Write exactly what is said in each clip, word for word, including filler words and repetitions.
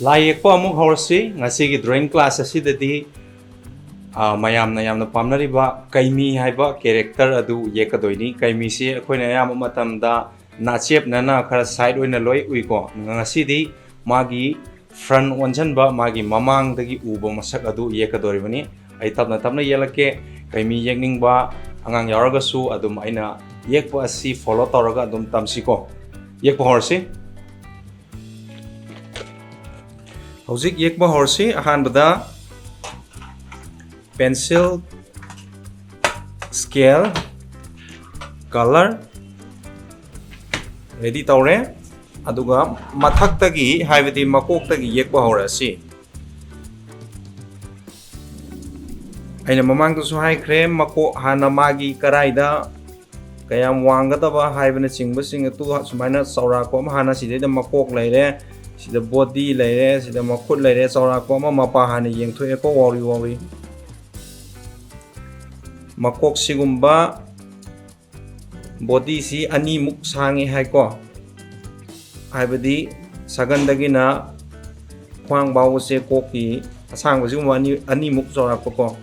ꯂꯥꯏ ꯌꯦꯛꯄ ꯑꯃꯨꯛ ꯍꯧꯔꯁꯤ꯫ ꯉꯁꯤꯒꯤ drawing class ꯑꯁꯤꯗꯗꯤ, ꯑ, ꯃꯌꯥꯝꯅ ꯌꯥꯝꯅ ꯄꯥꯝꯅꯔꯤꯕ ꯀꯩꯃꯤ ꯍꯥꯏꯕ character ꯑꯗꯨ ꯌꯦꯛꯀꯗꯣꯏꯅꯤ꯫ ꯀꯩꯃꯤꯁꯤ ꯑꯩꯈꯣꯏꯅ ꯑꯌꯥꯝꯕ ꯃꯇꯝꯗ ꯅꯥꯆꯦꯞꯅꯅ ꯈꯔ side ꯑꯣꯏꯅ ꯂꯣꯏ ꯎꯏꯀꯣ꯫ ꯉꯁꯤꯗꯤ ꯃꯥꯒꯤ front ꯑꯣꯟꯁꯤꯟꯕ, ꯃꯥꯒꯤ ꯃꯃꯥꯡꯗꯒꯤ ꯎꯕ ꯃꯁꯛ ꯑꯗꯨ ꯌꯦꯛꯀꯗꯧꯔꯤꯕꯅꯤ꯫ ꯑꯩ ꯇꯞꯅ ꯇꯞꯅ ꯌꯦꯛꯂꯛꯀꯦ꯫ ꯀꯩꯃꯤ ꯌꯦꯛꯅꯤꯡꯕ ꯑꯉꯥꯡ ꯌꯥꯎꯔꯒꯁꯨ ꯑꯗꯨꯝ ꯑꯩꯅ ꯌꯦꯛꯄ ꯑꯁꯤ follow ꯇꯧꯔꯒ ꯑꯗꯨꯝ ꯇꯝꯁꯤꯀꯣ꯫ ꯌꯦꯛꯄ ꯍꯧꯔꯁꯤ꯫ ꯍꯧꯖꯤꯛ ꯌꯦꯛꯄ ꯍꯧꯔꯁꯤ꯫ ꯑꯍꯥꯟꯕꯗ pencil, scale, color ready ꯇꯧꯔꯦ꯫ ꯑꯗꯨꯒ ꯃꯊꯛꯇꯒꯤ, ꯍꯥꯏꯕꯗꯤ ꯃꯀꯣꯛꯇꯒꯤ ꯌꯦꯛꯄ ꯍꯧꯔꯁꯤ꯫ ꯑꯩꯅ ꯃꯃꯥꯡꯗꯁꯨ ꯍꯥꯏꯈ꯭ꯔꯦ, ꯃꯀꯣꯛ ꯍꯥꯟꯅ ꯃꯥꯒꯤ ꯀꯔꯥꯏꯗ ꯀꯌꯥꯝ ꯋꯥꯡꯒꯗꯕ ꯍꯥꯏꯕꯅꯆꯤꯡꯕꯁꯤꯡ ꯑꯗꯨ ꯁꯨꯃꯥꯏꯅ ꯆꯥꯎꯔꯥꯛꯄ ꯑꯃ ꯍꯥꯟꯅ ꯁꯤꯗꯩꯗ ꯃꯀꯣꯛ ꯂꯩꯔꯦ, ꯁꯤꯗ body ꯂꯩꯔꯦ, ꯁꯤꯗ ꯃꯈꯨꯠ ꯂꯩꯔꯦ, ꯆꯥꯎꯔꯥꯛꯄ ꯑꯃ ꯃꯄꯥ ꯍꯥꯟꯅ ꯌꯦꯡꯊꯣꯛꯑꯦꯀꯣ, ꯋꯥꯎꯔꯤ ꯋꯥꯎꯔꯤ꯫ ꯃꯀꯣꯛ ꯁꯤꯒꯨꯝꯕ bodyꯁꯤ ꯑꯅꯤꯃꯨꯛ ꯁꯥꯡꯉꯤ ꯍꯥꯏꯀꯣ, ꯍꯥꯏꯕꯗꯤ ꯁꯒꯟꯗꯒꯤꯅ ꯈ꯭ꯋꯥꯡ ꯐꯥꯎꯕꯁꯦ ꯀꯣꯛꯀꯤ ꯑꯁꯥꯡꯕꯁꯤꯒꯨꯝꯕ ꯑꯅꯤ, ꯑꯅꯤꯃꯨꯛ ꯆꯥꯎꯔꯥꯛꯄꯀꯣ꯫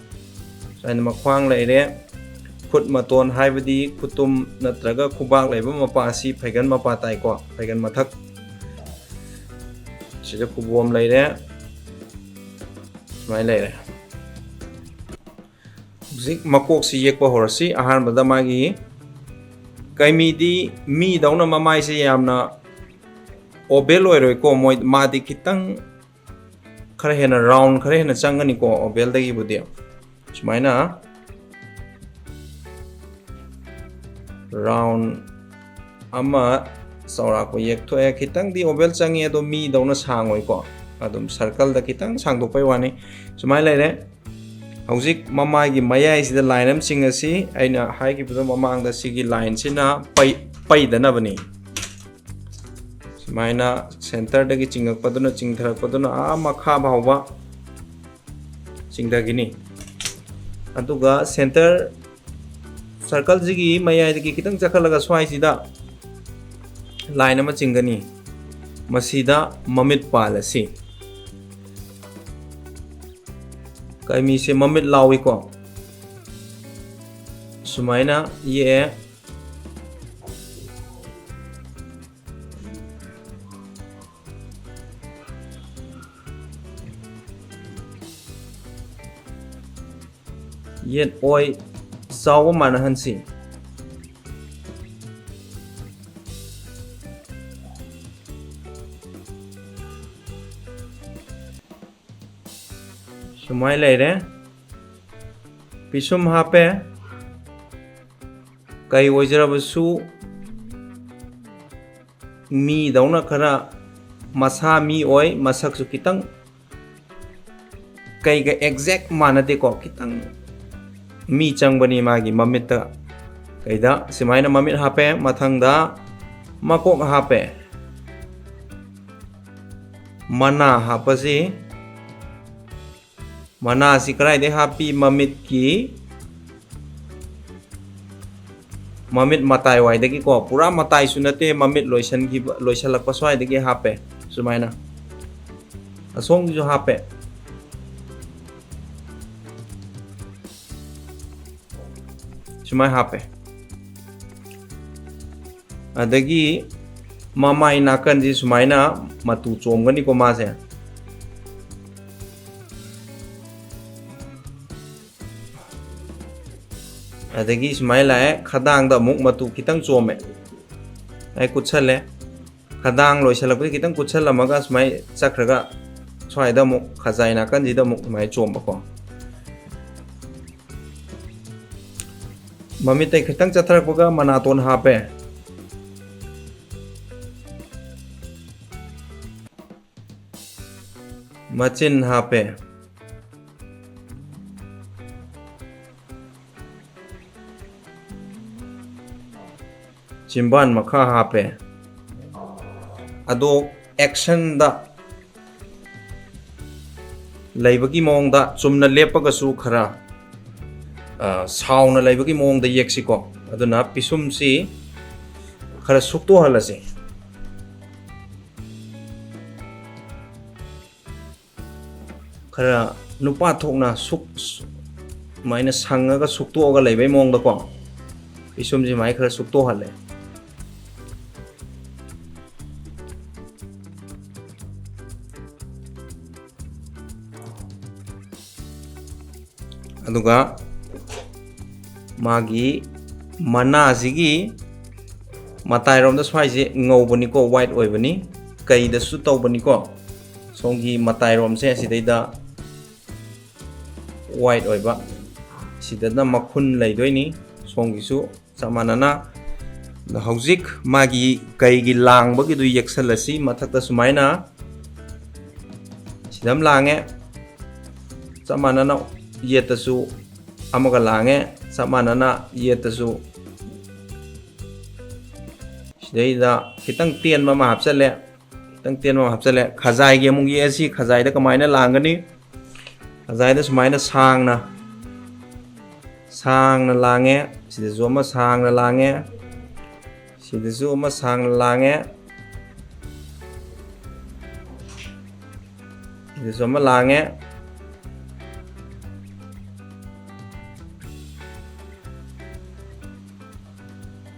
ꯁꯨꯃꯥꯏꯅ ꯃꯈ꯭ꯋꯥꯡ ꯂꯩꯔꯦ, ꯈꯨꯠ ꯃꯇꯣꯟ ꯍꯥꯏꯕꯗꯤ ꯈꯨꯇꯨꯝ ꯅꯠꯇ꯭ꯔꯒ ꯈꯨꯕꯥꯛ ꯂꯩꯕ ꯃꯄꯥ ꯑꯁꯤ ꯐꯩꯒꯟ ꯃꯄꯥ ꯇꯥꯏꯀꯣ, ꯐꯩꯒꯟ ꯃꯊꯛ꯫ ꯁꯤꯗ ꯈꯨꯕꯣꯝ ꯂꯩꯔꯦ, ꯁꯨꯃꯥꯏꯅ ꯂꯩꯔꯦ꯫ ꯍꯧꯖꯤꯛ ꯃꯀꯣꯛꯁꯤ ꯌꯦꯛꯄ ꯍꯧꯔꯁꯤ꯫ ꯑꯍꯥꯟꯕꯗ ꯃꯥꯒꯤ ꯀꯩꯃꯤꯗꯤ ꯃꯤꯗꯧꯅ ꯃꯃꯥꯏꯁꯦ ꯌꯥꯝꯅ oval ꯑꯣꯏꯔꯣꯏꯀꯣ, ꯃꯣꯏ, ꯃꯥꯗꯤ ꯈꯤꯇꯪ ꯈꯔ ꯍꯦꯟꯅ round ꯈꯔ ꯍꯦꯟꯅ ꯆꯪꯒꯅꯤꯀꯣ ovalꯗꯒꯤꯕꯨꯗꯤ꯫ ꯁꯨꯃꯥꯏꯅ round ꯑꯃ ꯆꯥꯎꯔꯥꯛꯄ ꯌꯦꯛꯊꯣꯛꯑꯦ꯫ ꯈꯤꯇꯪꯗꯤ oval ꯆꯪꯉꯤ, ꯑꯗꯣ ꯃꯤꯗꯧꯅ ꯁꯥꯡꯉꯣꯏꯀꯣ, ꯑꯗꯨꯝ circleꯗ ꯈꯤꯇꯪ ꯁꯥꯡꯗꯣꯛꯄꯩ ꯋꯥꯅꯤ꯫ ꯁꯨꯃꯥꯏꯅ ꯂꯩꯔꯦ꯫ ꯍꯧꯖꯤꯛ ꯃꯃꯥꯏꯒꯤ ꯃꯌꯥꯏꯁꯤꯗ line ꯑꯃ ꯆꯤꯡꯉꯁꯤ꯫ ꯑꯩꯅ ꯍꯥꯏꯈꯤꯕꯗꯣ ꯃꯃꯥꯡꯗ ꯁꯤꯒꯤ lineꯁꯤꯅ ꯄꯩ-, ꯄꯩꯗꯅꯕꯅꯤ꯫ ꯁꯨꯃꯥꯏꯅ centreꯗꯒꯤ ꯆꯤꯡꯉꯛꯄꯗꯨꯅ, ꯆꯤꯡꯊꯔꯛꯄꯗꯨꯅ ꯑꯥ ꯃꯈꯥ ꯐꯥꯎꯕ ꯆꯤꯡꯊꯈꯤꯅꯤ꯫ ꯑꯗꯨꯒ centre circleꯁꯤꯒꯤ ꯃꯌꯥꯏꯗꯒꯤ ꯈꯤꯇꯪ ꯆꯠꯈꯠꯂꯒ ꯁ꯭ꯋꯥꯏꯁꯤꯗ line ꯑꯃ ꯆꯤꯡꯒꯅꯤ꯫ ꯃꯁꯤꯗ ꯃꯃꯤꯠ ꯄꯥꯜꯂꯁꯤ꯫ ꯀꯩꯃꯤꯁꯦ ꯃꯃꯤꯠ ꯂꯥꯎꯏꯀꯣ꯫ ꯁꯨꯃꯥꯏꯅ ꯌꯦꯛꯑꯦ꯫ ꯌꯦꯠ ꯑꯣꯏ ꯆꯥꯎꯕ ꯃꯥꯟꯅꯍꯟꯁꯤ꯫ ꯁꯨꯃꯥꯏ ꯂꯩꯔꯦ꯫ ꯄꯤꯁꯨꯝ ꯍꯥꯞꯄꯦ꯫ ꯀꯩ ꯑꯣꯏꯖꯔꯕꯁꯨ ꯃꯤꯗꯧꯅ ꯈꯔ ꯃꯁꯥ ꯃꯤ ꯑꯣꯏ, ꯃꯁꯛꯁꯨ ꯈꯤꯇꯪ ꯀꯩꯒ exact ꯃꯥꯟꯅꯗꯦꯀꯣ, ꯈꯤꯇꯪ ꯃꯤ ꯆꯪꯕꯅꯤ ꯃꯥꯒꯤ ꯃꯃꯤꯠꯇ꯫ ꯀꯩꯗ ꯁꯨꯃꯥꯏꯅ ꯃꯃꯤꯠ ꯍꯥꯞꯄꯦ, ꯃꯊꯪꯗ ꯃꯀꯣꯛ ꯍꯥꯞꯄꯦ꯫ ꯃꯅꯥ ꯍꯥꯞꯄꯁꯤ꯫ ꯃꯅꯥꯁꯤ ꯀꯗꯥꯏꯗꯩ ꯍꯥꯞꯄꯤ? ꯃꯃꯤꯠꯀꯤ ꯃꯃꯤꯠ ꯃꯇꯥꯏꯋꯥꯏꯗꯒꯤꯀꯣ, ꯄꯨꯔꯥ ꯃꯇꯥꯏꯁꯨ ꯅꯠꯇꯦ, ꯃꯃꯤꯠ ꯂꯣꯏꯁꯟꯈꯤꯕ, ꯂꯣꯏꯁꯜꯂꯛꯄ ꯁ꯭ꯋꯥꯏꯗꯒꯤ ꯍꯥꯞꯄꯦ꯫ ꯁꯨꯃꯥꯏꯅ ꯑꯁꯣꯝꯒꯤꯁꯨ ꯍꯥꯞꯄꯦ꯫ ꯁꯨꯃꯥꯏꯅ ꯍꯥꯞꯄꯦ꯫ ꯑꯗꯒꯤ ꯃꯃꯥꯏ ꯅꯥꯀꯟꯁꯤ ꯁꯨꯃꯥꯏꯅ ꯃꯇꯨ ꯆꯣꯝꯒꯅꯤꯀꯣ ꯃꯥꯁꯦ꯫ ꯑꯗꯒꯤ ꯁꯨꯃꯥꯏꯅ ꯂꯥꯛꯑꯦ, ꯈꯗꯥꯡꯗ ꯑꯃꯨꯛ ꯃꯇꯨ ꯈꯤꯇꯪ ꯆꯣꯝꯃꯦ꯫ ꯑꯩ ꯀꯨꯠꯁꯜꯂꯦ꯫ ꯈꯗꯥꯡ ꯂꯣꯏꯁꯤꯜꯂꯛꯄꯗ ꯈꯤꯇꯪ ꯀꯨꯠꯁꯜꯂꯝꯃꯒ ꯁꯨꯃꯥꯏꯅ ꯆꯠꯈ꯭ꯔꯒ ꯁ꯭ꯋꯥꯏꯗ ꯑꯃꯨꯛ ꯈꯖꯥꯏ ꯅꯥꯀꯟꯁꯤꯗ ꯑꯃꯨꯛ ꯁꯨꯃꯥꯏꯅ ꯆꯣꯝꯕꯀꯣ꯫ ꯃꯃꯤꯠꯇꯩ ꯈꯤꯇꯪ ꯆꯠꯊꯔꯛꯄꯒ ꯃꯅꯥꯇꯣꯟ ꯍꯥꯞꯄꯦ꯫ ꯃꯆꯤꯟ ꯍꯥꯞꯄꯦ꯫ ꯆꯤꯝꯕꯥꯟ ꯃꯈꯥ ꯍꯥꯞꯄꯦ꯫ ꯑꯗꯣ actionꯗ ꯂꯩꯕꯒꯤ ꯃꯑꯣꯡꯗ ꯆꯨꯝꯅ ꯂꯦꯞꯄꯒꯁꯨ ꯈꯔ, ꯑ, ꯁꯥꯎꯅ ꯂꯩꯕꯒꯤ ꯃꯑꯣꯡꯗ ꯌꯦꯛꯁꯤꯀꯣ꯫ ꯑꯗꯨꯅ ꯄꯤꯁꯨꯝꯁꯤ ꯈꯔ ꯁꯨꯛꯇꯣꯛꯍꯜꯂꯁꯤ꯫ ꯈꯔ ꯅꯨꯄꯥ ꯊꯣꯛꯅ ꯁꯨꯛ ꯁꯨꯃꯥꯏꯅ ꯁꯪꯉꯒ ꯁꯨꯛꯇꯣꯛꯑꯒ ꯂꯩꯕꯩ ꯃꯑꯣꯡꯗꯀꯣ, ꯄꯤꯁꯨꯝꯁꯤ ꯁꯨꯃꯥꯏꯅ ꯈꯔ ꯁꯨꯛꯇꯣꯛꯍꯜꯂꯦ꯫ ꯑꯗꯨꯒ ꯃꯥꯒꯤ ꯃꯅꯥꯁꯤꯒꯤ ꯃꯇꯥꯏꯔꯣꯝꯗ ꯁ꯭ꯋꯥꯏꯁꯦ ꯉꯧꯕꯅꯤꯀꯣ, ꯋꯥꯏꯠ ꯑꯣꯏꯕꯅꯤ꯫ ꯀꯩꯗꯁꯨ ꯇꯧꯕꯅꯤꯀꯣ꯫ ꯁꯣꯝꯒꯤ ꯃꯇꯥꯏꯔꯣꯝꯁꯦ ꯑꯁꯤꯗꯩꯗ ꯋꯥꯏꯠ ꯑꯣꯏꯕ, ꯁꯤꯗꯅ ꯃꯈꯨꯟ ꯂꯩꯗꯣꯏꯅꯤ꯫ ꯁꯣꯝꯒꯤꯁꯨ ꯆꯞ ꯃꯥꯟꯅꯅ꯫ ꯑꯗꯣ ꯍꯧꯖꯤꯛ ꯃꯥꯒꯤ ꯀꯩꯒꯤ ꯂꯥꯡꯕꯒꯤꯗꯨ ꯌꯦꯛꯁꯜꯂꯁꯤ꯫ ꯃꯊꯛꯇ ꯁꯨꯃꯥꯏꯅ ꯁꯤꯗ ꯑꯃ ꯂꯥꯡꯉꯦ, ꯆꯞ ꯃꯥꯟꯅꯅ ꯌꯦꯠꯇꯁꯨ ꯑꯃꯒ ꯂꯥꯡꯉꯦ, ꯆꯞ ꯃꯥꯟꯅꯅ ꯌꯦꯠꯇꯁꯨ꯫ ꯁꯤꯗꯩꯗ ꯈꯤꯇꯪ ꯇꯦꯟꯕ ꯑꯃ ꯍꯥꯞꯆꯜꯂꯦ, ꯈꯤꯇꯪ ꯇꯦꯟꯕ ꯑꯃ ꯍꯥꯞꯆꯜꯂꯦ꯫ ꯈꯖꯥꯏꯒꯤ ꯑꯃꯨꯛ ꯌꯦꯛꯑꯁꯤ, ꯈꯖꯥꯏꯗ ꯀꯃꯥꯏꯅ ꯂꯥꯡꯒꯅꯤ? ꯈꯖꯥꯏꯗ ꯁꯨꯃꯥꯏꯅ ꯁꯥꯡꯅ, ꯁꯥꯡꯅ ꯂꯥꯡꯉꯦ, ꯁꯤꯗꯁꯨ ꯑꯃ ꯁꯥꯡꯅ ꯂꯥꯡꯉꯦ, ꯁꯤꯗꯁꯨ ꯑꯃ ꯁꯥꯡꯅ ꯂꯥꯡꯉꯦ, ꯁꯤꯗꯁꯨ ꯑꯃ ꯂꯥꯡꯉꯦ,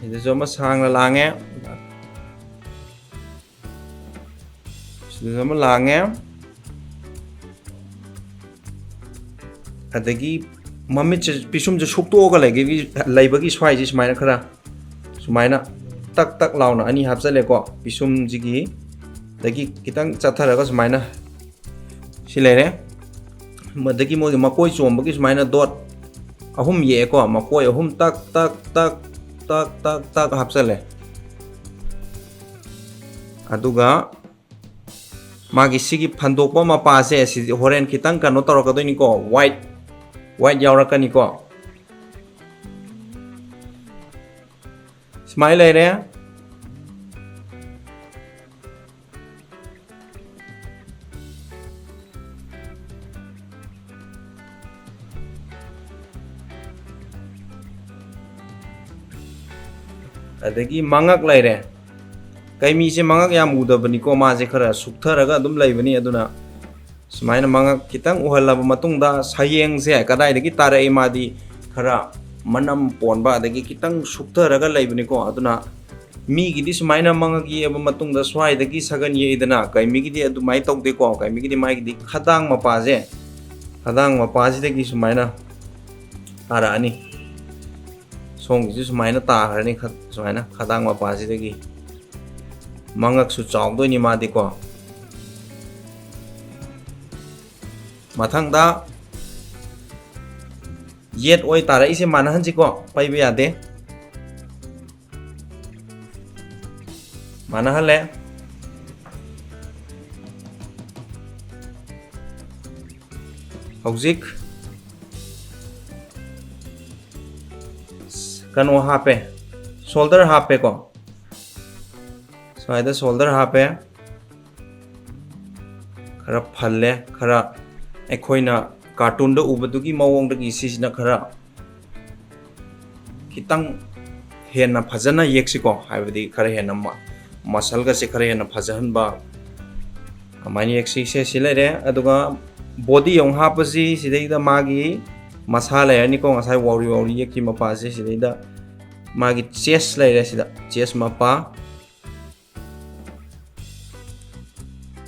ꯁꯤꯗꯁꯨ ꯑꯃ ꯁꯥꯡꯅ ꯂꯥꯡꯉꯦ, ꯁꯤꯗꯁꯨ ꯑꯃ ꯂꯥꯡꯉꯦ꯫ ꯑꯗꯒꯤ ꯃꯃꯤꯠꯁꯦ, ꯄꯤꯁꯨꯝꯁꯦ ꯁꯨꯛꯇꯣꯛꯑꯒ ꯂꯩꯒꯤ-, ꯂꯩꯕꯒꯤ ꯁ꯭ꯋꯥꯏꯁꯦ ꯁꯨꯃꯥꯏꯅ ꯈꯔ ꯁꯨꯃꯥꯏꯅ ꯇꯛ ꯇꯛ ꯂꯥꯎꯅ ꯑꯅꯤ ꯍꯥꯞꯆꯜꯂꯦꯀꯣ꯫ ꯄꯤꯁꯨꯝꯁꯤꯒꯤ ꯗꯒꯤ ꯈꯤꯇꯪ ꯆꯠꯊꯔꯒ ꯁꯨꯃꯥꯏꯅ ꯁꯤ ꯂꯩꯔꯦ꯫ ꯑꯗꯒꯤ ꯃꯣꯏꯒꯤ ꯃꯀꯣꯏ ꯆꯣꯝꯕꯒꯤ ꯁꯨꯃꯥꯏꯅ ꯗꯣꯠ ꯑꯍꯨꯝ ꯌꯦꯛꯑꯦꯀꯣ꯫ ꯃꯀꯣꯏ ꯑꯍꯨꯝ ꯇꯛ ꯇꯛ ꯇꯛ ꯇꯛ ꯇꯛ ꯇꯛ ꯍꯥꯞꯆꯜꯂꯦ꯫ ꯑꯗꯨꯒ ꯃꯥꯒꯤ ꯁꯤꯒꯤ ꯐꯟꯗꯣꯛꯄ ꯃꯄꯥꯁꯦ, ꯁꯤꯗꯤ ꯍꯣꯔꯦꯟ ꯈꯤꯇꯪ ꯀꯩꯅꯣ ꯇꯧꯔꯛꯀꯗꯣꯏꯅꯤꯀꯣ, ꯋꯥꯏꯠ, ꯋꯥꯏꯠ ꯌꯥꯎꯔꯛꯀꯅꯤꯀꯣ꯫ ꯁꯨꯃꯥꯏꯅ ꯂꯩꯔꯦ꯫ ꯑꯗꯒꯤ ꯃꯉꯛ ꯂꯩꯔꯦ꯫ ꯀꯩꯃꯤꯁꯦ ꯃꯉꯛ ꯌꯥꯝ ꯎꯗꯕꯅꯤꯀꯣ, ꯃꯥꯁꯦ ꯈꯔ ꯁꯨꯛꯊꯔꯒ ꯑꯗꯨꯝ ꯂꯩꯕꯅꯤ꯫ ꯑꯗꯨꯅ ꯁꯨꯃꯥꯏꯅ ꯃꯉꯛ ꯈꯤꯇꯪ ꯎꯍꯜꯂꯕ ꯃꯇꯨꯡꯗ, ꯁꯌꯦꯡꯁꯦ ꯀꯗꯥꯏꯗꯒꯤ ꯇꯥꯔꯛꯏ? ꯃꯥꯗꯤ ꯈꯔ ꯃꯅꯝ ꯄꯣꯟꯕ, ꯑꯗꯒꯤ ꯈꯤꯇꯪ ꯁꯨꯛꯊꯔꯒ ꯂꯩꯕꯅꯤꯀꯣ꯫ ꯑꯗꯨꯅ ꯃꯤꯒꯤꯗꯤ ꯁꯨꯃꯥꯏꯅ ꯃꯉꯛ ꯌꯦꯛꯑꯕ ꯃꯇꯨꯡꯗ ꯁ꯭ꯋꯥꯏꯗꯒꯤ ꯁꯒꯟ ꯌꯦꯛꯏꯗꯅ, ꯀꯩꯃꯤꯒꯤꯗꯤ ꯑꯗꯨꯃꯥꯏꯅ ꯇꯧꯗꯦꯀꯣ꯫ ꯀꯩꯃꯤꯒꯤꯗꯤ ꯃꯥꯒꯤꯗꯤ ꯈꯗꯥꯡ ꯃꯄꯥꯁꯦ, ꯈꯗꯥꯡ ꯃꯄꯥꯁꯤꯗꯒꯤ ꯁꯨꯃꯥꯏꯅ ꯇꯥꯔꯛꯑꯅꯤ꯫ ꯁꯣꯝꯒꯤꯁꯨ ꯁꯨꯃꯥꯏꯅ ꯇꯥꯈ꯭ꯔꯅꯤ, ꯈ-, ꯁꯨꯃꯥꯏꯅ ꯈꯗꯥꯡ ꯃꯄꯥꯁꯤꯗꯒꯤ꯫ ꯃꯉꯛꯁꯨ ꯆꯥꯎꯗꯣꯏꯅꯤ ꯃꯥꯗꯤꯀꯣ꯫ ꯃꯊꯪꯗ ꯌꯦꯠ ꯑꯣꯏ ꯇꯥꯔꯛꯏꯁꯦ ꯃꯥꯟꯅꯍꯟꯁꯤꯀꯣ, ꯄꯩꯕ ꯌꯥꯗꯦ꯫ ꯃꯥꯟꯅꯍꯜꯂꯦ꯫ ꯍꯧꯖꯤꯛ ꯀꯩꯅꯣ ꯍꯥꯞꯄꯦ, ꯁꯣꯜꯗꯔ ꯍꯥꯞꯄꯦꯀꯣ꯫ ꯁ꯭ꯋꯥꯏꯗ ꯁꯣꯜꯗꯔ ꯍꯥꯞꯄꯦ꯫ ꯈꯔ ꯐꯜꯂꯦ, ꯈꯔ ꯑꯩꯈꯣꯏꯅ ꯀꯥꯔꯇꯨꯟꯗ ꯎꯕꯗꯨꯒꯤ ꯃꯑꯣꯡꯗꯒꯤ ꯁꯤꯁꯤꯅ ꯈꯔ ꯈꯤꯇꯪ ꯍꯦꯟꯅ ꯐꯖꯅ ꯌꯦꯛꯁꯤꯀꯣ, ꯍꯥꯏꯕꯗꯤ ꯈꯔ ꯍꯦꯟꯅ ꯃ-, ꯃꯁꯜꯒꯁꯦ ꯈꯔ ꯍꯦꯟꯅ ꯐꯖꯍꯟꯕ, ꯑꯗꯨꯃꯥꯏꯅ ꯌꯦꯛꯁꯤ꯫ ꯁꯦ, ꯁꯤ ꯂꯩꯔꯦ꯫ ꯑꯗꯨꯒ ꯕꯣꯗꯤ ꯑꯃꯨꯛ ꯍꯥꯞꯄꯁꯤ꯫ ꯁꯤꯗꯩꯗ ꯃꯥꯒꯤ ꯃꯁꯥ ꯂꯩꯔꯅꯤꯀꯣ, ꯉꯁꯥꯏ ꯋꯥꯎꯔꯤ ꯋꯥꯎꯔꯤ ꯌꯦꯛꯈꯤ ꯃꯄꯥꯁꯦ꯫ ꯁꯤꯗꯩꯗ ꯃꯥꯒꯤ ꯆꯦꯁ ꯂꯩꯔꯦ, ꯁꯤꯗ ꯆꯦꯁ ꯃꯄꯥ,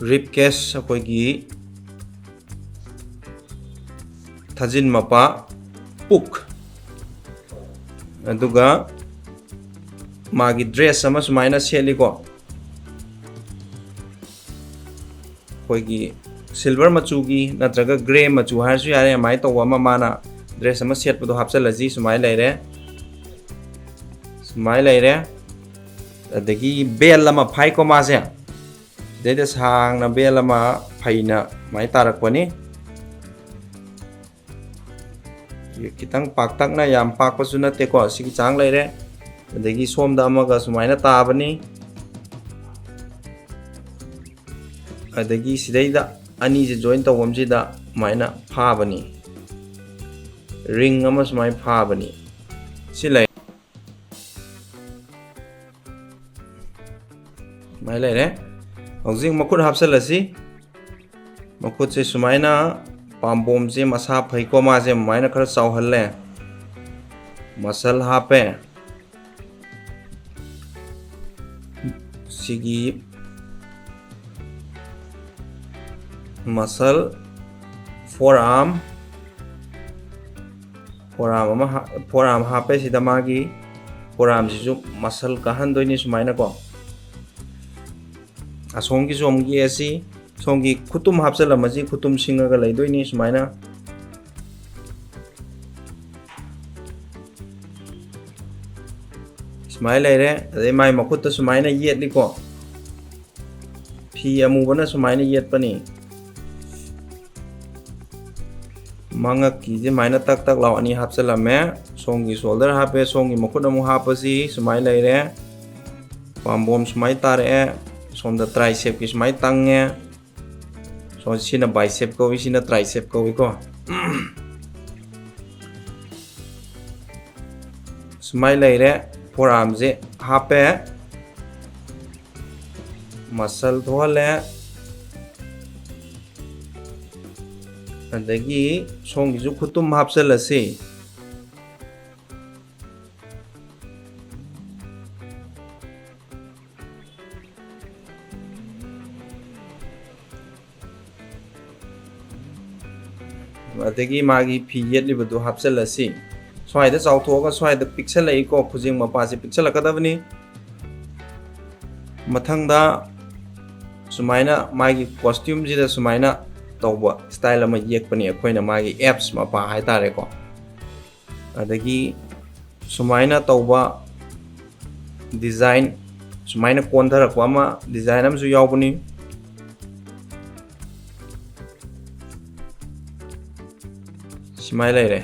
ꯔꯤꯞ ꯀꯦꯁ, ꯑꯩꯈꯣꯏꯒꯤ ꯊꯥꯖꯤꯟ ꯃꯄꯥ, ꯄꯨꯛ, ꯑꯗꯨꯒ ꯃꯥꯒꯤ ꯗ꯭ꯔꯦꯁ ꯑꯃ ꯁꯨꯃꯥꯏꯅ ꯁꯦꯠꯂꯤꯀꯣ꯫ ꯑꯩꯈꯣꯏꯒꯤ ꯁꯤꯜꯚꯔ ꯃꯆꯨꯒꯤ ꯅꯠꯇ꯭ꯔꯒ ꯒ꯭ꯔꯦ ꯃꯆꯨ ꯍꯥꯏꯔꯁꯨ ꯌꯥꯔꯦ, ꯑꯗꯨꯃꯥꯏꯅ ꯇꯧꯕ ꯑꯃ ꯃꯥꯅ ꯗ꯭ꯔꯦꯁ ꯑꯃ ꯁꯦꯠꯄꯗꯣ ꯍꯥꯞꯆꯤꯜꯂꯁꯤ꯫ ꯁꯨꯃꯥꯏꯅ ꯂꯩꯔꯦ, ꯁꯨꯃꯥꯏꯅ ꯂꯩꯔꯦ꯫ ꯑꯗꯒꯤ ꯕꯦꯜ ꯑꯃ ꯐꯥꯏꯀꯣ ꯃꯥꯁꯦ, ꯁꯤꯗꯩꯗ ꯁꯥꯡꯅ ꯕꯦꯜ ꯑꯃ ꯐꯩꯅ ꯑꯗꯨꯃꯥꯏꯅ ꯇꯥꯔꯛꯄꯅꯤ꯫ ꯈꯤꯇꯪ ꯄꯥꯛꯇꯛꯅ, ꯌꯥꯝ ꯄꯥꯛꯄꯁꯨ ꯅꯠꯇꯦꯀꯣ, ꯁꯤꯒꯤ ꯆꯥꯡ ꯂꯩꯔꯦ꯫ ꯑꯗꯒꯤ ꯁꯣꯝꯗ ꯑꯃꯒ ꯁꯨꯃꯥꯏꯅ ꯇꯥꯕꯅꯤ꯫ ꯑꯗꯒꯤ ꯁꯤꯗꯩꯗ ꯑꯅꯤꯁꯦ ꯖꯣꯏꯟ ꯇꯧꯐꯝꯁꯤꯗ ꯁꯨꯃꯥꯏꯅ ꯐꯥꯕꯅꯤ, ꯔꯤꯡ ꯑꯃ ꯁꯨꯃꯥꯏꯅ ꯐꯥꯕꯅꯤ꯫ ꯁꯤ ꯂꯩ, ꯁꯨꯃꯥꯏꯅ ꯂꯩꯔꯦ꯫ ꯍꯧꯖꯤꯛ ꯃꯈꯨꯠ ꯍꯥꯞꯆꯜꯂꯁꯤ꯫ ꯃꯈꯨꯠꯁꯦ ꯁꯨꯃꯥꯏꯅ, ꯄꯥꯝꯕꯣꯝꯁꯦ ꯃꯁꯥ ꯐꯩꯀꯣ, ꯃꯥꯁꯦ ꯑꯗꯨꯃꯥꯏꯅ ꯈꯔ ꯆꯥꯎꯍꯜꯂꯦ, ꯃꯁꯜ ꯍꯥꯞꯄꯦ, ꯁꯤꯒꯤ ꯃꯁꯜ, ꯐꯣꯔ ꯑꯥꯔꯝ, ꯐꯣꯔ ꯑꯥꯔꯝ ꯑꯃ, ꯐꯣꯔ ꯑꯥꯔꯝ ꯍꯥꯞꯄꯦ꯫ ꯁꯤꯗ ꯃꯥꯒꯤ ꯐꯣꯔ ꯑꯥꯔꯝꯁꯤꯁꯨ ꯃꯁꯜ ꯀꯥꯍꯟꯗꯣꯏꯅꯤ ꯁꯨꯃꯥꯏꯅꯀꯣ꯫ ꯑꯁꯣꯝꯒꯤꯁꯨ ꯑꯃꯨꯛ ꯌꯦꯛꯑꯁꯤ꯫ ꯁꯣꯝꯒꯤ ꯈꯨꯇꯨꯝ ꯍꯥꯞꯆꯤꯜꯂꯝꯃꯁꯤ, ꯈꯨꯇꯨꯝ ꯁꯤꯡꯉꯒ ꯂꯩꯗꯣꯏꯅꯤ ꯁꯨꯃꯥꯏꯅ꯫ ꯁꯨꯃꯥꯏꯅ ꯂꯩꯔꯦ꯫ ꯑꯗꯩ ꯃꯥꯏ ꯃꯈꯨꯠꯇ ꯁꯨꯃꯥꯏꯅ ꯌꯦꯠꯂꯤꯀꯣ, ꯐꯤ ꯑꯃꯨꯕꯅ ꯁꯨꯃꯥꯏꯅ ꯌꯦꯠꯄꯅꯤ꯫ ꯃꯉꯛꯀꯤꯁꯦ ꯁꯨꯃꯥꯏꯅ ꯇꯛ ꯇꯛ ꯂꯥꯎ ꯑꯅꯤ ꯍꯥꯞꯆꯤꯜꯂꯝꯃꯦ꯫ ꯁꯣꯝꯒꯤ ꯁꯣꯜꯗꯔ ꯍꯥꯞꯄꯦ, ꯁꯣꯝꯒꯤ ꯃꯈꯨꯠ ꯑꯃꯨꯛ ꯍꯥꯞꯄꯁꯤ꯫ ꯁꯨꯃꯥꯏꯅ ꯂꯩꯔꯦ, ꯄꯥꯝꯕꯣꯝ ꯁꯨꯃꯥꯏꯅ ꯇꯥꯔꯛꯑꯦ, ꯁꯣꯝꯗ ꯇ꯭ꯔꯥꯏꯁꯦꯞꯀꯤ ꯁꯨꯃꯥꯏꯅ ꯇꯪꯉꯦ꯫ ꯁꯣ-, ꯁꯤꯅ ꯕꯥꯏꯁꯦꯞ ꯀꯧꯏ, ꯁꯤꯅ ꯇ꯭ꯔꯥꯏꯁꯦꯞ ꯀꯧꯏꯀꯣ꯫ ꯁꯨꯃꯥꯏꯅ ꯂꯩꯔꯦ, ꯐꯣꯔ ꯑꯥꯔꯝꯁꯦ ꯍꯥꯞꯄꯦ, ꯃꯁꯜ ꯊꯣꯛꯍꯜꯂꯦ, ꯑꯗꯒꯤ ꯁꯣꯝꯒꯤꯁꯨ ꯈꯨꯇꯨꯝ ꯍꯥꯞꯆꯤꯜꯂꯁꯤ꯫ ꯑꯗꯒꯤ ꯃꯥꯒꯤ ꯐꯤ ꯌꯦꯠꯂꯤꯕꯗꯨ ꯍꯥꯞꯆꯤꯜꯂꯁꯤ꯫ ꯁ꯭ꯋꯥꯏꯗ ꯆꯥꯎꯊꯣꯛꯑꯒ ꯁ꯭ꯋꯥꯏꯗ ꯄꯤꯛꯁꯜꯂꯛꯏꯀꯣ, ꯈꯨꯖꯦꯡ ꯃꯄꯥꯁꯤ ꯄꯤꯛꯁꯜꯂꯛꯀꯗꯕꯅꯤ꯫ ꯃꯊꯪꯗ ꯁꯨꯃꯥꯏꯅ ꯃꯥꯒꯤ ꯀꯣꯁꯇ꯭ꯌꯨꯝꯁꯤꯗ ꯁꯨꯃꯥꯏꯅ ꯇꯧꯕ ꯁ꯭ꯇꯥꯏꯜ ꯑꯃ ꯌꯦꯛꯄꯅꯤ ꯑꯩꯈꯣꯏꯅ, ꯃꯥꯒꯤ ꯑꯦꯞꯁ ꯃꯄꯥ ꯍꯥꯏꯇꯥꯔꯦꯀꯣ꯫ ꯑꯗꯒꯤ ꯁꯨꯃꯥꯏꯅ ꯇꯧꯕ ꯗꯤꯖꯥꯏꯟ, ꯁꯨꯃꯥꯏꯅ ꯀꯣꯟꯊꯔꯛꯄ ꯑꯃ, ꯗꯤꯖꯥꯏꯟ ꯑꯃꯁꯨ ꯌꯥꯎꯕꯅꯤ꯫ ꯁꯨꯃꯥꯏꯅ ꯂꯩꯔꯦ꯫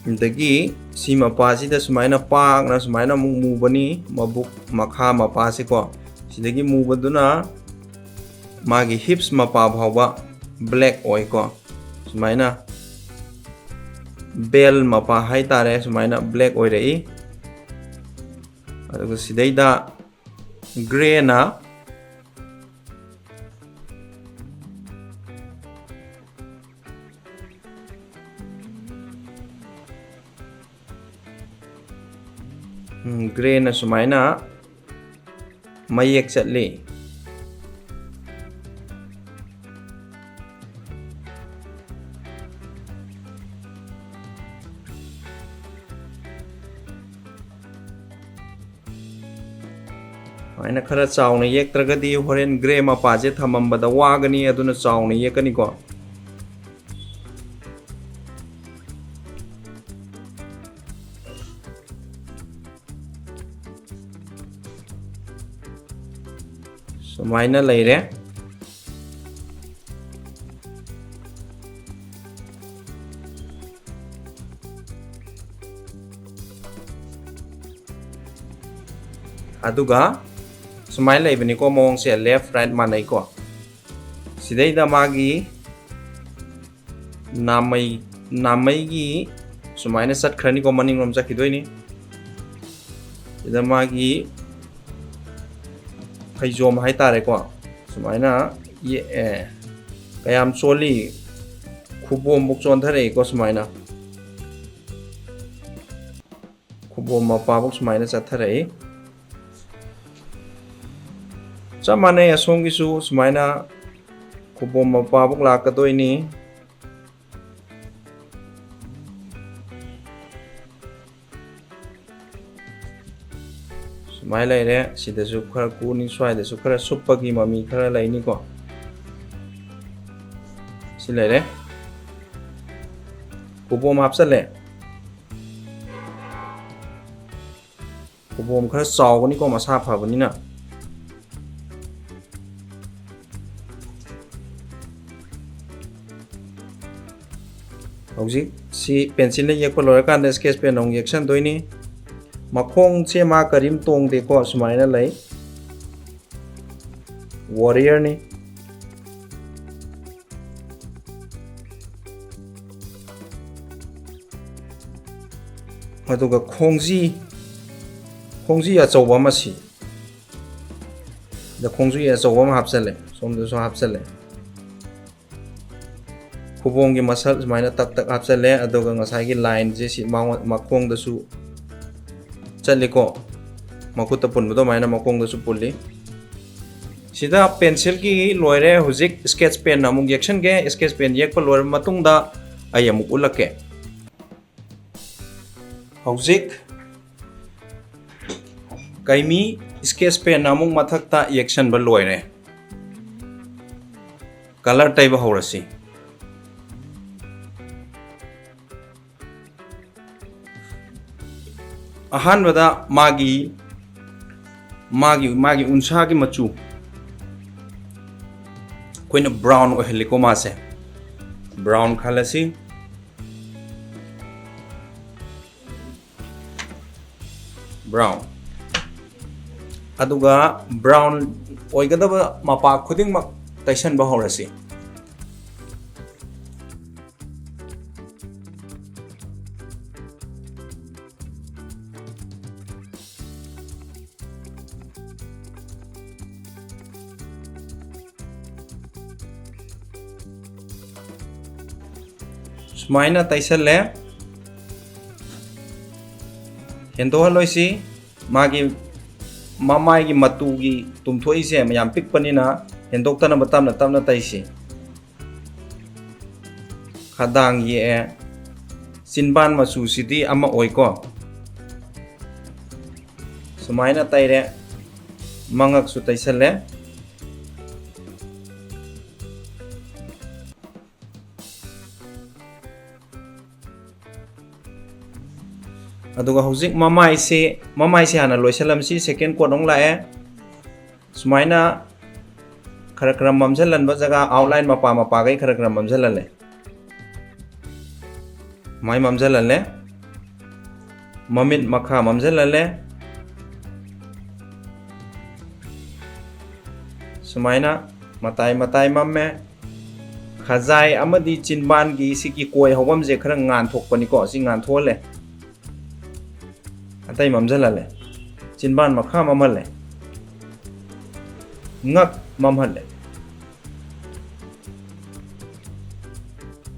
ꯑꯗꯒꯤ ꯁꯤ ꯃꯄꯥꯁꯤꯗ ꯁꯨꯃꯥꯏꯅ ꯄꯥꯛꯅ ꯁꯨꯃꯥꯏꯅ ꯑꯃꯨꯛ ꯃꯨꯕꯅꯤ, ꯃꯕꯨꯛ ꯃꯈꯥ ꯃꯄꯥꯁꯤꯀꯣ꯫ ꯁꯤꯗꯒꯤ ꯃꯨꯕꯗꯨꯅ ꯃꯥꯒꯤ ꯍꯤꯞꯁ ꯃꯄꯥ ꯐꯥꯎꯕ ꯕ꯭ꯂꯦꯛ ꯑꯣꯏꯀꯣ꯫ ꯁꯨꯃꯥꯏꯅ ꯕꯦꯜ ꯃꯄꯥ ꯍꯥꯏꯇꯥꯔꯦ, ꯁꯨꯃꯥꯏꯅ ꯕ꯭ꯂꯦꯛ ꯑꯣꯏꯔꯛꯏ꯫ ꯑꯗꯨꯒ ꯁꯤꯗꯩꯗ ꯒ꯭ꯔꯦꯅ ꯒ꯭ꯔꯦꯅ ꯁꯨꯃꯥꯏꯅ ꯃꯌꯦꯛ ꯆꯠꯂꯤ꯫ ꯁꯨꯃꯥꯏꯅ ꯈꯔ ꯆꯥꯎꯅ ꯌꯦꯛꯇ꯭ꯔꯒꯗꯤ ꯍꯣꯔꯦꯟ ꯒ꯭ꯔꯦ ꯃꯄꯥꯁꯦ ꯊꯝꯃꯝꯕꯗ ꯋꯥꯒꯅꯤ, ꯑꯗꯨꯅ ꯆꯥꯎꯅ ꯌꯦꯛꯀꯅꯤꯀꯣ꯫ ꯁꯨꯃꯥꯏꯅ ꯂꯩꯔꯦ꯫ ꯑꯗꯨꯒ ꯁꯨꯃꯥꯏꯅ ꯂꯩꯕꯅꯤꯀꯣ, ꯃꯑꯣꯡꯁꯦ left right ꯃꯥꯟꯅꯩꯀꯣ꯫ ꯁꯤꯗꯩꯗ ꯃꯥꯒꯤ ꯅꯥꯃꯩ, ꯅꯥꯃꯩꯒꯤ ꯁꯨꯃꯥꯏꯅ ꯆꯠꯈ꯭ꯔꯅꯤꯀꯣ, ꯃꯅꯤꯡꯂꯣꯝ ꯆꯠꯈꯤꯗꯣꯏꯅꯤ꯫ ꯁꯤꯗ ꯃꯥꯒꯤ ꯐꯩꯖꯣꯝ ꯍꯥꯏꯇꯥꯔꯦꯀꯣ, ꯁꯨꯃꯥꯏꯅ ꯌꯦꯛꯑꯦ꯫ ꯀꯌꯥꯝ ꯆꯣꯜꯂꯤ, ꯈꯨꯕꯣꯝꯕꯨꯛ ꯆꯣꯟꯊꯔꯛꯏꯀꯣ ꯁꯨꯃꯥꯏꯅ꯫ ꯈꯨꯕꯣꯝ ꯃꯄꯥꯕꯨꯛ ꯁꯨꯃꯥꯏꯅ ꯆꯠꯊꯔꯛꯏ꯫ ꯆꯞ ꯃꯥꯟꯅꯩ, ꯑꯁꯣꯝꯒꯤꯁꯨ ꯁꯨꯃꯥꯏꯅ ꯈꯨꯕꯣꯝ ꯃꯄꯥꯕꯨꯛ ꯂꯥꯛꯀꯗꯣꯏꯅꯤ꯫ ꯁꯨꯃꯥꯏꯅ ꯂꯩꯔꯦ꯫ ꯁꯤꯗꯁꯨ ꯈꯔ ꯀꯨꯅꯤ, ꯁ꯭ꯋꯥꯏꯗꯁꯨ ꯈꯔ ꯁꯨꯞꯄꯒꯤ ꯃꯃꯤ ꯈꯔ ꯂꯩꯅꯤꯀꯣ꯫ ꯁꯤ ꯂꯩꯔꯦ꯫ ꯈꯨꯕꯣꯝ ꯍꯥꯞꯆꯜꯂꯦ꯫ ꯈꯨꯕꯣꯝ ꯈꯔ ꯆꯥꯎꯕꯅꯤꯀꯣ, ꯃꯁꯥ ꯐꯕꯅꯤꯅ꯫ ꯍꯧꯖꯤꯛ ꯁꯤ ꯄꯦꯟꯁꯤꯜꯅ ꯌꯦꯛꯄ ꯂꯣꯏꯔꯀꯥꯟꯗ ꯁ꯭ꯀꯦꯠꯆ ꯄꯦꯟ ꯑꯃꯨꯛ ꯌꯦꯛꯁꯟꯗꯣꯏꯅꯤ꯫ ꯃꯈꯣꯡꯁꯦ ꯃꯥ ꯀꯔꯤꯝ ꯇꯣꯡꯗꯦꯀꯣ, ꯁꯨꯃꯥꯏꯅ ꯂꯩ꯫ ꯋꯥꯔꯤꯌꯔꯅꯤ꯫ ꯑꯗꯨꯒ ꯈꯣꯡꯖꯤ, ꯈꯣꯡꯖꯤ ꯑꯆꯧꯕ ꯑꯃ ꯁꯤ꯫ ꯗ ꯈꯣꯡꯖꯤ ꯑꯆꯧꯕ ꯑꯃ ꯍꯥꯞꯆꯜꯂꯦ, ꯁꯣꯝꯗꯁꯨ ꯍꯥꯞꯆꯜꯂꯦ꯫ ꯈꯨꯕꯣꯝꯒꯤ ꯃꯁꯜ ꯁꯨꯃꯥꯏꯅ ꯇꯛ ꯇꯛ ꯍꯥꯞꯆꯜꯂꯦ, ꯑꯗꯨꯒ ꯉꯁꯥꯏꯒꯤ ꯂꯥꯏꯟꯁꯦ ꯁꯤ ꯃꯉꯣꯟ-, ꯃꯈꯣꯡꯗꯁꯨ ꯆꯠꯂꯤꯀꯣ, ꯃꯈꯨꯠꯇ ꯄꯨꯟꯕꯗꯣ ꯑꯗꯨꯃꯥꯏꯅ ꯃꯈꯣꯡꯗꯁꯨ ꯄꯨꯜꯂꯤ꯫ ꯁꯤꯗ ꯄꯦꯟꯁꯤꯜꯒꯤ ꯂꯣꯏꯔꯦ, ꯍꯧꯖꯤꯛ ꯁ꯭ꯀꯦꯠꯁ ꯄꯦꯟꯅ ꯑꯃꯨꯛ ꯌꯦꯛꯁꯟꯒꯦ꯫ ꯁ꯭ꯀꯦꯠꯁ ꯄꯦꯟ ꯌꯦꯛꯄ ꯂꯣꯏꯔꯕ ꯃꯇꯨꯡꯗ ꯑꯩ ꯑꯃꯨꯛ ꯎꯠꯂꯛꯀꯦ꯫ ꯍꯧꯖꯤꯛ ꯀꯩꯃꯤ ꯁ꯭ꯀꯦꯠꯁ ꯄꯦꯟꯅ ꯑꯃꯨꯛ ꯃꯊꯛꯇ ꯌꯦꯛꯁꯟꯕ ꯂꯣꯏꯔꯦ꯫ ꯀꯂꯔ ꯇꯩꯕ ꯍꯧꯔꯁꯤ꯫ ꯑꯍꯥꯟꯕꯗ ꯃꯥꯒꯤ, ꯃꯥꯒꯤ, ꯃꯥꯒꯤ ꯎꯟꯁꯥꯒꯤ ꯃꯆꯨ ꯑꯩꯈꯣꯏꯅ ꯕ꯭ꯔꯥꯎꯟ ꯑꯣꯏꯍꯜꯂꯤꯀꯣ ꯃꯥꯁꯦ꯫ ꯕ꯭ꯔꯥꯎꯟ ꯈꯜꯂꯁꯤ꯫ ꯕ꯭ꯔꯥꯎꯟ꯫ ꯑꯗꯨꯒ ꯕ꯭ꯔꯥꯎꯟ ꯑꯣꯏꯒꯗꯕ ꯃꯄꯥ ꯈꯨꯗꯤꯡꯃꯛ ꯇꯩꯁꯟꯕ ꯍꯧꯔꯁꯤ꯫ ꯁꯨꯃꯥꯏꯅ ꯇꯩꯁꯜꯂꯦ꯫ ꯍꯦꯟꯗꯣꯛꯍꯜꯂꯣꯏꯁꯤ꯫ ꯃꯥꯒꯤ ꯃꯃꯥꯏꯒꯤ ꯃꯇꯨꯒꯤ ꯇꯨꯝꯊꯣꯛꯏꯁꯦ ꯌꯥꯝ ꯄꯤꯛꯄꯅꯤꯅ ꯍꯦꯟꯗꯣꯛꯇꯅꯕ ꯇꯞꯅ ꯇꯞꯅ ꯇꯩꯁꯤ꯫ ꯈꯗꯥꯡ ꯌꯦꯛꯑꯦ꯫ ꯆꯤꯟꯕꯥꯟ ꯃꯆꯨꯁꯤꯗꯤ ꯑꯃ ꯑꯣꯏꯀꯣ꯫ ꯁꯨꯃꯥꯏꯅ ꯇꯩꯔꯦ꯫ ꯃꯉꯛꯁꯨ ꯇꯩꯁꯜꯂꯦ꯫ ꯑꯗꯨꯒ ꯍꯧꯖꯤꯛ ꯃꯃꯥꯏꯁꯦ, ꯃꯃꯥꯏꯁꯦ ꯍꯥꯟꯅ ꯂꯣꯏꯁꯜꯂꯝꯁꯤ, second coat ꯑꯃꯨꯛ ꯂꯥꯛꯑꯦ꯫ ꯁꯨꯃꯥꯏꯅ ꯈꯔ ꯈꯔ ꯃꯝꯁꯤꯜꯍꯟꯕ ꯖꯒꯥ, outline ꯃꯄꯥ ꯃꯄꯥꯈꯩ ꯈꯔ ꯈꯔ ꯃꯝꯁꯤꯜꯍꯜꯂꯦ꯫ ꯁꯨꯃꯥꯏꯅ ꯃꯝꯁꯤꯜꯍꯜꯂꯦ꯫ ꯃꯃꯤꯠ ꯃꯈꯥ ꯃꯝꯁꯤꯜꯍꯜꯂꯦ꯫ ꯁꯨꯃꯥꯏꯅ ꯃꯇꯥꯏ ꯃꯇꯥꯏ ꯃꯝꯃꯦ꯫ ꯈꯖꯥꯏ ꯑꯃꯗꯤ ꯆꯤꯟꯕꯥꯟꯒꯤ ꯁꯤꯒꯤ ꯀꯣꯏ ꯍꯧꯐꯝꯁꯦ ꯈꯔ ꯉꯥꯟꯊꯣꯛꯄꯅꯤꯀꯣ, ꯁꯤ ꯉꯥꯟꯊꯣꯛꯍꯜꯂꯦ꯫ ꯑꯇꯩ ꯃꯝꯁꯤꯜꯍꯜꯂꯦ꯫ ꯆꯤꯟꯕꯥꯟ ꯃꯈꯥ ꯃꯝꯍꯜꯂꯦ, ꯉꯛ ꯃꯝꯍꯜꯂꯦ꯫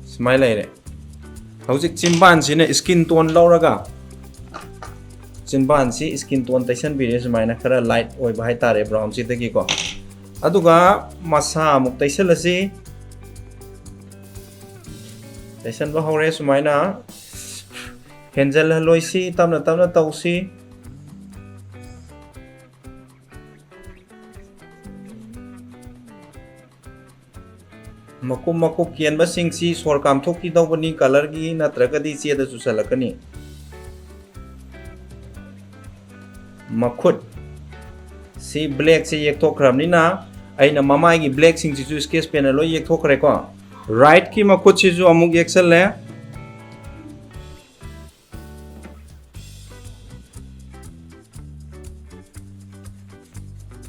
ꯁꯨꯃꯥꯏꯅ ꯂꯩꯔꯦ꯫ ꯍꯧꯖꯤꯛ ꯆꯤꯟꯕꯥꯟꯁꯤꯅ skin tone ꯂꯧꯔꯒ, ꯆꯤꯟꯕꯥꯟꯁꯤ skin tone ꯇꯩꯁꯟꯕꯤꯔꯦ, ꯁꯨꯃꯥꯏꯅ ꯈꯔ light ꯑꯣꯏꯕ ꯍꯥꯏꯇꯥꯔꯦ, brown ꯁꯤꯗꯒꯤꯀꯣ꯫ ꯑꯗꯨꯒ ꯃꯁꯥ ꯑꯃꯨꯛ ꯇꯩꯁꯜꯂꯁꯤ꯫ ꯇꯩꯁꯟꯕ ꯍꯧꯔꯦ꯫ ꯁꯨꯃꯥꯏꯅ ꯍꯦꯟꯖꯜꯍꯜꯂꯣꯏꯁꯤ, ꯇꯞꯅ ꯇꯞꯅ ꯇꯧꯁꯤ꯫ ꯃꯀꯨꯞ ꯃꯀꯨꯞ ꯀꯦꯟꯕꯁꯤꯡꯁꯤ ꯁꯣꯔ ꯀꯥꯝꯊꯣꯛꯈꯤꯗꯧꯕꯅꯤ, colour ꯒꯤ ꯅꯠꯇ꯭ꯔꯒꯗꯤ ꯆꯦꯗ ꯆꯨꯁꯜꯂꯛꯀꯅꯤ꯫ ꯃꯈꯨꯠ ꯁꯤ black ꯁꯦ ꯌꯦꯛꯊꯣꯛꯈ꯭ꯔꯕꯅꯤꯅ, ꯑꯩꯅ ꯃꯃꯥꯏꯒꯤ black ꯁꯤꯡꯁꯤꯁꯨ sketch pen ꯅ ꯂꯣꯏ ꯌꯦꯛꯊꯣꯛꯈ꯭ꯔꯦꯀꯣ꯫ Right ꯀꯤ ꯃꯈꯨꯠꯁꯤꯁꯨ ꯑꯃꯨꯛ ꯌꯦꯛꯁꯜꯂꯦ꯫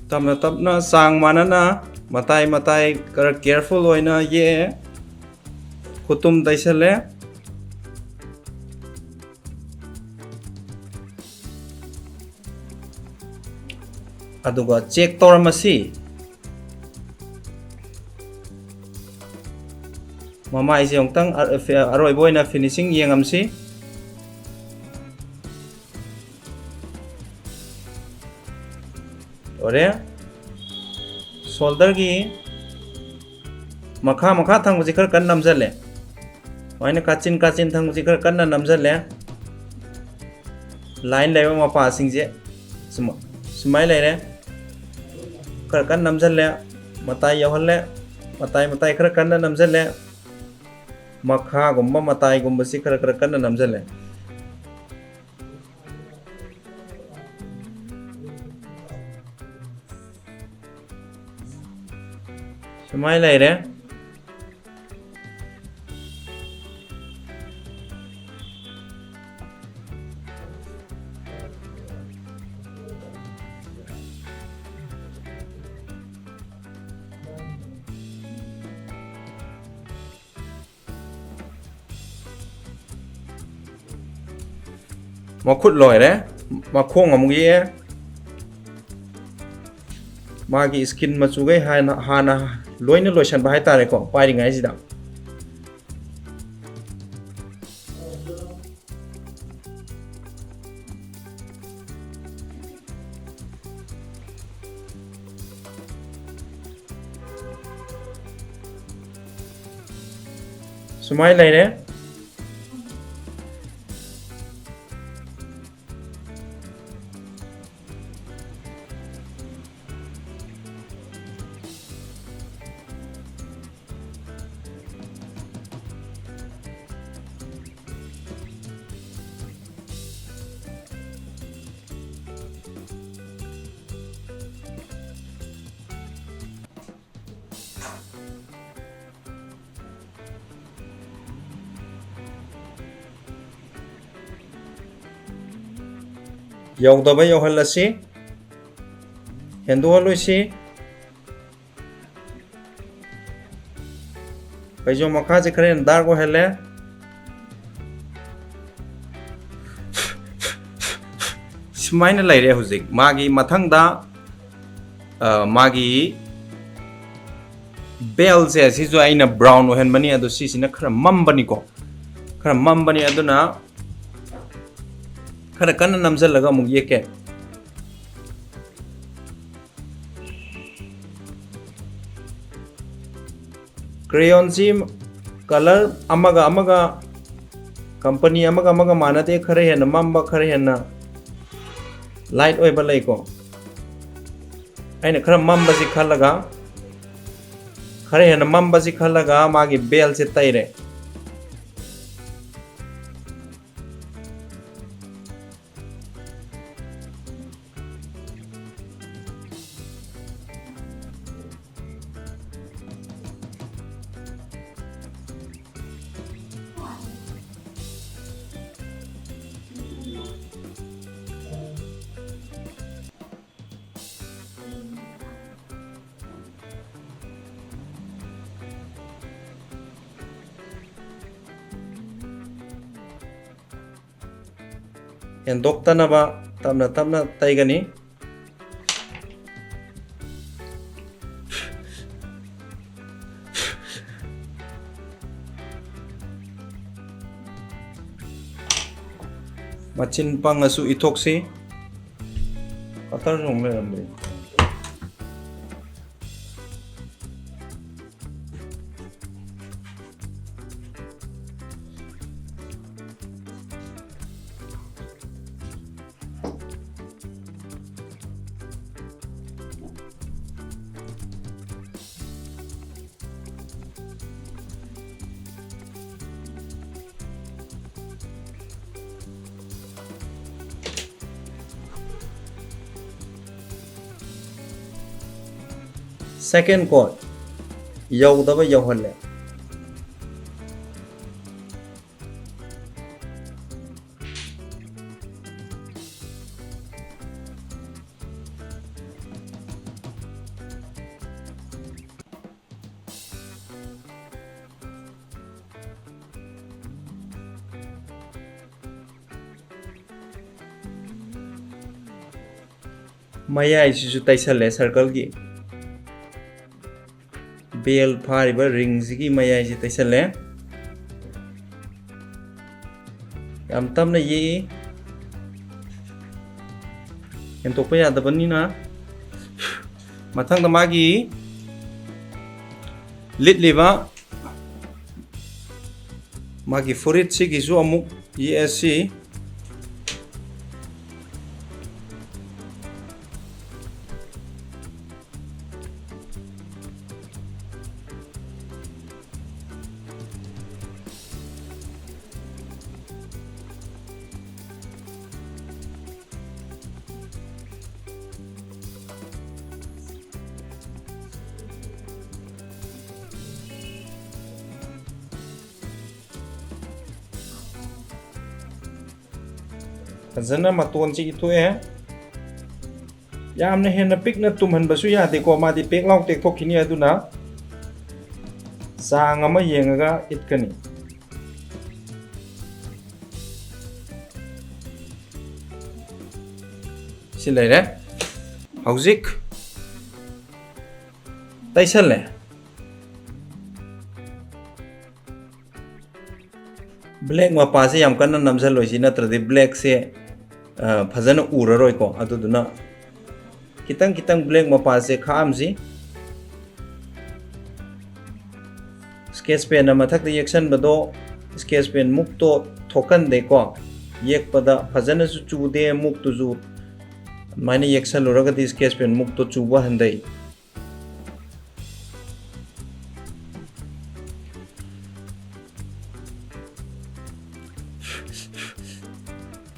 ꯇꯞꯅ ꯇꯞꯅ, ꯆꯥꯡ ꯃꯥꯟꯅꯅ, ꯃꯇꯥꯏ ꯃꯇꯥꯏ ꯈꯔ careful ꯑꯣꯏꯅ ꯌꯦꯛꯑꯦ꯫ ꯈꯨꯇꯨꯝ ꯇꯩꯁꯜꯂꯦ꯫ ꯑꯗꯨꯒ check ꯇꯧꯔꯝꯃꯁꯤ꯫ ꯃꯃꯥꯏꯁꯦ ꯑꯃꯨꯛꯇꯪ ꯑ-, ꯑꯔꯣꯏꯕ ꯑꯣꯏꯅ finishing ꯌꯦꯡꯉꯝꯁꯤ꯫ ꯂꯣꯏꯔꯦ꯫ Shoulder ꯒꯤ ꯃꯈꯥ, ꯃꯈꯥ ꯊꯪꯕꯁꯤ ꯈꯔ ꯀꯟꯅ ꯅꯝꯁꯤꯜꯂꯦ꯫ ꯁꯨꯃꯥꯏꯅ ꯀꯥꯆꯤꯟ, ꯀꯥꯆꯤꯟ ꯊꯪꯕꯁꯤ ꯈꯔ ꯀꯟꯅ ꯅꯝꯁꯤꯜꯂꯦ꯫ Line ꯂꯩꯕ ꯃꯄꯥꯁꯤꯡꯁꯦ ꯁꯨꯃ-, ꯁꯨꯃꯥꯏꯅ ꯂꯩꯔꯦ꯫ ꯈꯔ ꯀꯟꯅ ꯅꯝꯁꯤꯜꯂꯦ꯫ ꯃꯇꯥꯏ ꯌꯧꯍꯜꯂꯦ꯫ ꯃꯇꯥꯏ, ꯃꯇꯥꯏ ꯈꯔ ꯀꯟꯅ ꯅꯝꯁꯤꯜꯂꯦ꯫ ꯃꯈꯥꯒꯨꯝꯕ, ꯃꯇꯥꯏꯒꯨꯝꯕꯁꯤ ꯈꯔ, ꯈꯔ ꯀꯟꯅ ꯅꯝꯁꯤꯜꯂꯦ꯫ ꯁꯨꯃꯥꯏꯅ ꯂꯩꯔꯦ꯫ ꯃꯈꯨꯠ ꯂꯣꯏꯔꯦ꯫ ꯃꯈꯣꯡ ꯑꯃꯨꯛ ꯌꯦꯛꯑꯦ꯫ ꯃꯥꯒꯤ skin ꯃꯆꯨꯈꯩ ꯍꯥꯟꯅ, ꯍꯥꯟꯅ ꯂꯣꯏꯅ ꯂꯣꯏꯁꯤꯟꯕ ꯍꯥꯏꯇꯥꯔꯦꯀꯣ, ꯄꯥꯏꯔꯤꯉꯩꯁꯤꯗ꯫ ꯁꯨꯃꯥꯏꯅ ꯂꯩꯔꯦ꯫ ꯌꯧꯗꯕ ꯌꯧꯍꯜꯂꯁꯤ, ꯍꯦꯟꯗꯣꯛꯍꯜꯂꯣꯏꯁꯤ꯫ ꯐꯩꯖꯣꯝ ꯃꯈꯥꯁꯦ ꯈꯔ ꯍꯦꯟꯅ dark ꯑꯣꯏꯍꯜꯂꯦ꯫ ꯁꯨꯃꯥꯏꯅ ꯂꯩꯔꯦ ꯍꯧꯖꯤꯛ꯫ ꯃꯥꯒꯤ ꯃꯊꯪꯗ, ꯑ, ꯃꯥꯒꯤ belt ꯁꯦ ꯁꯤꯁꯨ ꯑꯩꯅ brown ꯑꯣꯏꯍꯟꯕꯅꯤ, ꯑꯗꯣ ꯁꯤꯁꯤꯅ ꯈꯔ ꯃꯝꯕꯅꯤꯀꯣ, ꯈꯔ ꯃꯝꯕꯅꯤ꯫ ꯑꯗꯨꯅ ꯈꯔ ꯀꯟꯅ ꯅꯝꯁꯤꯜꯂꯒ ꯑꯃꯨꯛ ꯌꯦꯛꯀꯦ꯫ Crayon ꯁꯤ colour ꯑꯃꯒ ꯑꯃꯒ, company ꯑꯃꯒ ꯑꯃꯒ ꯃꯥꯟꯅꯗꯦ, ꯈꯔ ꯍꯦꯟꯅ ꯃꯝꯕ, ꯈꯔ ꯍꯦꯟꯅ light ꯑꯣꯏꯕ ꯂꯩꯀꯣ꯫ ꯑꯩꯅ ꯈꯔ ꯃꯝꯕꯁꯤ ꯈꯜꯂꯒ, ꯈꯔ ꯍꯦꯟꯅ ꯃꯝꯕꯁꯤ ꯈꯜꯂꯒ ꯃꯥꯒꯤ belt ꯁꯦ ꯇꯩꯔꯦ꯫ ꯍꯦꯟꯗꯣꯛꯇꯅꯕ ꯇꯞꯅ ꯇꯞꯅ ꯇꯩꯒꯅꯤ꯫ ꯃꯆꯤꯟ ꯄꯪꯉꯁꯨ ꯏꯊꯣꯛꯁꯤ꯫ ꯀꯇꯔꯁꯨ ꯑꯃꯨꯛ ꯂꯩꯔꯝꯗ꯭ꯔꯦ꯫ Second chord ꯌꯧꯗꯕ ꯌꯧꯍꯜꯂꯦ꯫ ꯃꯌꯥꯏꯁꯤꯁꯨ ꯇꯩꯁꯜꯂꯦ circle ꯒꯤ꯫ Bell ꯐꯥꯔꯤꯕ ring ꯁꯤꯒꯤ ꯃꯌꯥꯏꯁꯦ ꯇꯩꯁꯜꯂꯦ꯫ ꯌꯥꯝ ꯇꯞꯅ ꯌꯦꯛꯏ꯫ ꯍꯦꯟꯗꯣꯛꯄ ꯌꯥꯗꯕꯅꯤꯅ꯫ ꯃꯊꯪꯗ ꯃꯥꯒꯤ ꯂꯤꯠꯂꯤꯕ ꯃꯥꯒꯤ ꯐꯨꯔꯤꯠꯁꯤꯒꯤꯁꯨ ꯑꯃꯨꯛ ꯌꯦꯛꯑꯁꯤ꯫ ꯐꯖꯅ ꯃꯇꯣꯟꯁꯤ ꯏꯊꯣꯛꯑꯦ꯫ ꯌꯥꯝꯅ ꯍꯦꯟꯅ ꯄꯤꯛꯅ ꯇꯨꯝꯍꯟꯕꯁꯨ ꯌꯥꯗꯦꯀꯣ, ꯃꯥꯗꯤ ꯄꯦꯛ ꯂꯥꯎ ꯇꯦꯛꯊꯣꯛꯈꯤꯅꯤ꯫ ꯑꯗꯨꯅ ꯆꯥꯡ ꯑꯃ ꯌꯦꯡꯉꯒ ꯏꯠꯀꯅꯤ꯫ ꯁꯤ ꯂꯩꯔꯦ꯫ ꯍꯧꯖꯤꯛ ꯇꯩꯁꯜꯂꯦ꯫ ꯕ꯭ꯂꯦꯛ ꯃꯄꯥꯁꯦ ꯌꯥꯝ ꯀꯟꯅ ꯅꯝꯁꯤꯜꯂꯣꯏꯁꯤ, ꯅꯠꯇ꯭ꯔꯗꯤ ꯕ꯭ꯂꯦꯛꯁꯦ, ꯑ, ꯐꯖꯅ ꯎꯔꯔꯣꯏꯀꯣ꯫ ꯑꯗꯨꯗꯨꯅ ꯈꯤꯇꯪ ꯈꯤꯇꯪ ꯕ꯭ꯂꯦꯛ ꯃꯄꯥꯁꯦ ꯈꯥꯛꯑꯝꯁꯤ꯫ ꯁ꯭ꯀꯦꯠꯆ ꯄꯦꯟꯅ ꯃꯊꯛꯇ ꯌꯦꯛꯁꯟꯕꯗꯣ ꯁ꯭ꯀꯦꯠꯆ ꯄꯦꯟ ꯃꯨꯛꯇꯣ ꯊꯣꯛꯍꯟꯗꯦꯀꯣ꯫ ꯌꯦꯛꯄꯗ ꯐꯖꯅꯁꯨ ꯆꯨꯗꯦ, ꯃꯨꯛꯇꯨꯁꯨ ꯑꯗꯨꯃꯥꯏꯅ ꯌꯦꯛꯁꯜꯂꯨꯔꯒꯗꯤ ꯁ꯭ꯀꯦꯠꯆ ꯄꯦꯟ ꯃꯨꯛꯇꯣ ꯆꯨꯕ ꯍꯟꯊꯩ꯫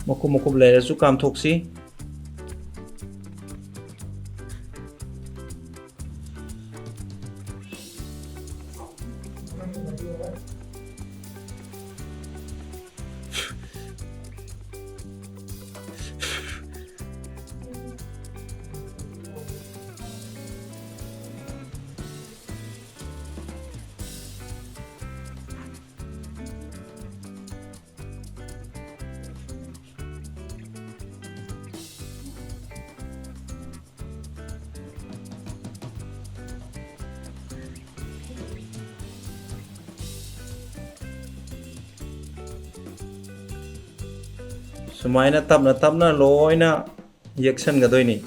ꯃꯀꯨꯞ ꯃꯀꯨꯞ ꯂꯩꯔꯁꯨ ꯀꯥꯝꯊꯣꯛꯁꯤ꯫ ꯁꯨꯃꯥꯏꯅ ꯇꯞꯅ ꯇꯞꯅ ꯂꯣꯏꯅ ꯌꯦꯛꯁꯟꯒꯗꯣꯏꯅꯤ꯫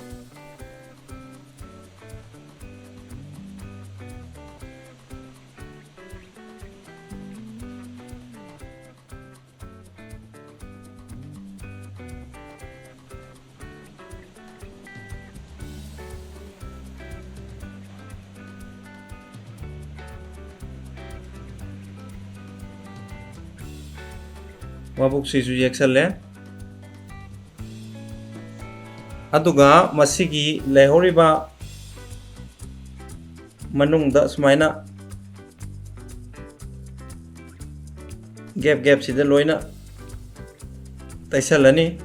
ꯃꯕꯨꯛꯁꯤꯁꯨ ꯌꯦꯛꯁꯜꯂꯦ꯫ ꯑꯗꯨꯒ ꯃꯁꯤꯒꯤ ꯂꯩꯍꯧꯔꯤꯕ ꯃꯅꯨꯡꯗ ꯁꯨꯃꯥꯏꯅ gap gapꯁꯤꯗ ꯂꯣꯏꯅ ꯇꯩꯁꯜꯂꯅꯤ꯫